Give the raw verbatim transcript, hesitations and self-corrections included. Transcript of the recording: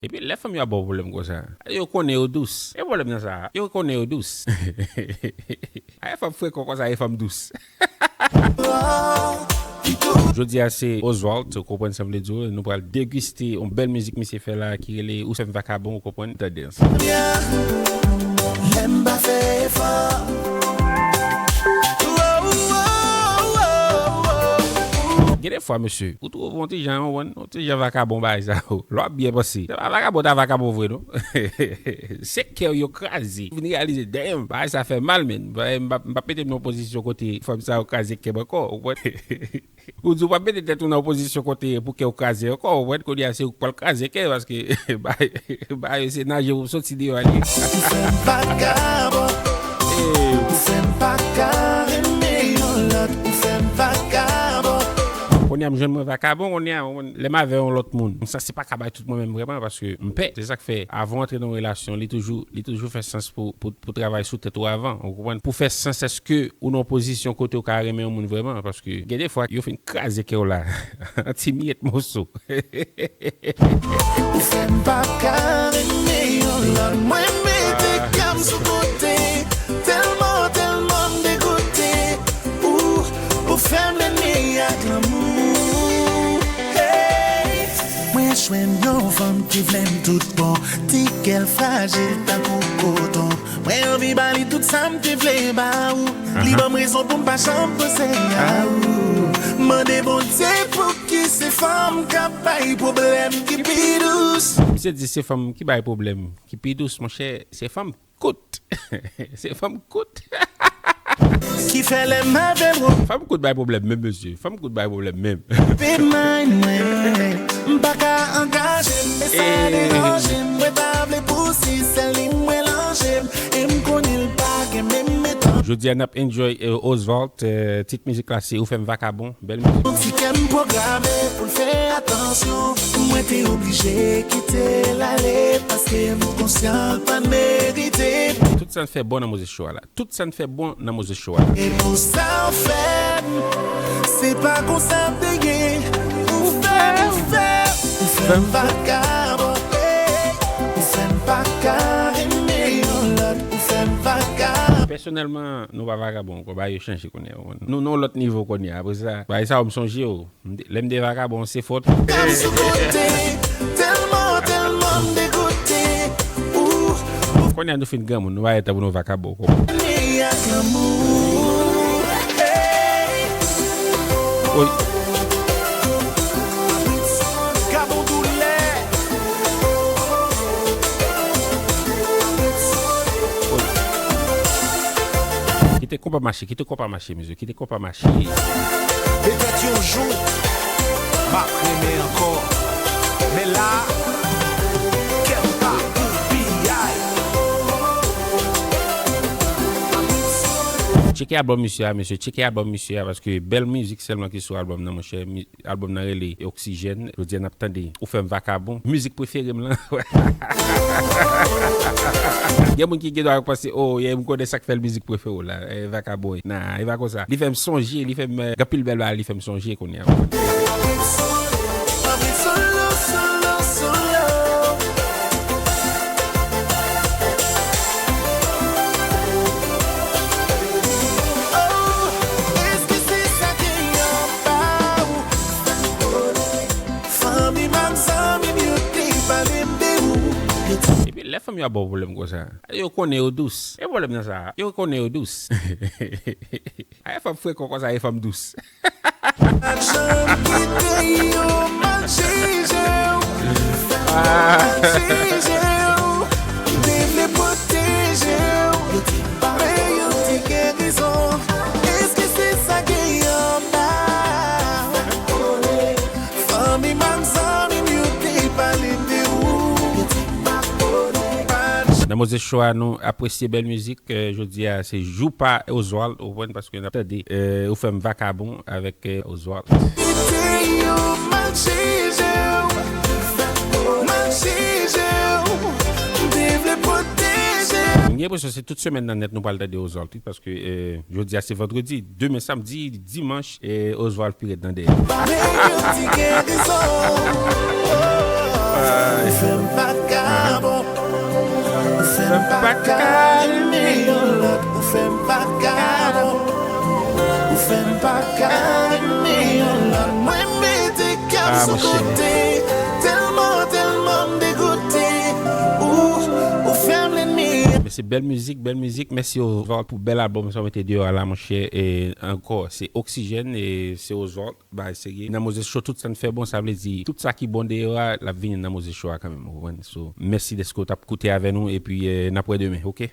Epi lè fanm yo ap ba w pwoblèm konsa, yo konnen yo dous. E pwoblèm nan sa, yo konnen yo dous. Ay, fanm frekan konsa, e fanm dous. Jodi a se Oswald, ou konprann sa m vle di w, nou pral degiste yon bèl mizik misye fè la ki rele Ou fè m vakabon, ou konprann, tande ansanm. Lè m pa fè efò. Gen de fwa, mesye, ou twouve yon ti jan, yon, yon ti jan vakabon bagay sa yo. Lè w ap byen panse. Se pa vakabon ta vakabon vre, non. Se kè w yo kraze. Ou vin reyalize, damn, bagay sa fè mal, men. M p ap, m p ap mete m nan yon pozisyon kote fanm sa yo kraze kè m ankò, ou konprann? Ou di w p ap mete tèt ou nan yon pozisyon kote pou kè w kraze ankò, ou konprann? Kounye a se ou k pral kraze kè, paske bagay, bagay yo se naje pou soti deyò a li ye. Ou fè m vakabon. Ou fè m pa ka renmen yon lòt. Ou fè m vakabon. Kounye a m jwenn mwen vakabon, kounye a, lè m avè yon lòt moun, m sanse pa ka bay tout mwen menm vrèman, paske m pè. Se sa k fè, avan w antre nan yon relasyon, li toujou, li toujou fè sans pou, pou, pou travay sou tèt ou avan, ou konprann? Pou fè sans èske ou nan yon pozisyon kote ou ka renmen yon moun vrèman, paske gen de fwa, yo fin kraze kè w la an ti miyèt moso. Ou fè m pa ka renmen yon lòt. Mwen mete kè m sou kote. Tèlman, tèlman m degoute. Ou, ou fè m lènmi ak lanmou. Hey! Mwen jwenn yon fanm ki vle m tout bon. Ti kè l frajil tankou koton. Mwen anvi ba li tout sa m te vle ba ou. Li ban m rezon pou m pa janm panse a ou. Mande Bondye pouki se fanm k ap bay pwoblèm ki pi dous. Misye di se fanm ki bay pwoblèm ki pi dous, monchè, se fanm kout. Se fanm kout. Ki fè lè m avè l, wo. Fanm kout bay pwoblèm menm, mesye. Fanm kout bay pwoblèm menm. Pe mind mwen, m pa ka angaje m, e sa deranje m. Mwen ta vle pou si sèl li mwen lanje m, e m konnen l pa gen menm etan. Jodi a n ap enjoy, eh, Oswald, eh, tit mizik la se Ou fè m vakabon, bèl mizik. Ti kè m pwograme pou l fè atansyon, mwen te oblije kite l ale, paske m konsyan l pa n merite. Tout sa n fè bon nan Mozes Show a la. Tout sa n fè bon nan Mozes Show a. E pou sa w fè m, se pa konsa m te ye. Ou fè m, ou fè m, ou fè m vakabon. Ou fè m pa ka renmen yon lòt. Ou fè m vakabon. Pèsonèlman, nou pa vakabon ankò. Bagay yo chanje kounye a. Nou nan yon lòt nivo kounye a. Apre sa, bagay sa yo m sonje yo. M te, lè m te vakabon, se fòt. Kè m sou kote, tèlman, tèlman m degoute. Ou, ou kounye a nou fin granmoun, nou pa gen tan pou nou vakabon ankò. Ni ak lanmou. Hey. Woy. Gabon doulè. Woy. Kite konpa mache, kite konpa mache, mesye, kite konpa mache. Petèt yon jou, m ap renmen ankò. Men la, kè m pa pou piyay. Tcheke albòm misye a, mesye. Tcheke albòm misye a, paske bèl mizik sèlman ki sou albòm nan, monchè. Mi-, albòm nan rele Oxygène. Jodi a n ap tande Ou fè m vakabon. Mizik prefere m lan. Gen moun ki gen dwa panse, oh, yeah, m konnen sa k fè l mizik prefere w la, eh, vakabon. Nah, e pa konsa. Li fè m sonje, li fè m, eh, gen anpil bèl bagay, li fè m sonje kounye a. Fanmi m ak zanmi m yo te pale m de ou. Epi lè fanm yo ap ba w pwoblèm konsa, yo konnen yo dous. E pwoblèm nan sa, yo konnen yo dous. Ay, fanm frekan konsa, e fanm dous. Ak jan m kite yo mal jije w. Mal jije w. M te vle pwoteje w. Men yo te gen rezon. Èske se sa gen anba? Fanmi m ak zanmi m yo te pale m de ou. Nan Mozes Show a, nou apresye bèl mizik. Eh, jodi a, se jou pa Oswald, ou konprann, paske n ap tande, eh, Ou fè m vakabon avèk, eh, Oswald. Kite yo mal jije w, mal jije w, m te vle pwoteje. M gen enpresyon se tout semèn nan nèt nou pral tande Oswald, wi, paske, eh, jodi a se vandredi, demen samdi, dimanch, eh, Oswald pi rèd nan dèyè. Men yo te gen rezon. Ou fè m pa ka bon. Ou fè m pa ka renmen yon lòt. Ou fè m pa ka bon. Ou fè m pa ka renmen yon lòt. Mwen mete kè m sou kote. Tèlman, tèlman m degoute. Ou, ou fè m lènmi. Men se bèl mizik, bèl mizik. Mèsi Oswald pou bèl albòm sa w mete deyò a la, monchè. E ankò, se Oxygène e se Oswald. Bagay serye. Nan Moses Show, tout sa n fè bon, sa vle di, tout sa ki bon deyò a, l ap vini nan Moses Show a kanmenm, ou konprann? So, mèsi dèske w t ap koute avè nou, epi eh, n ap wè demen, oke?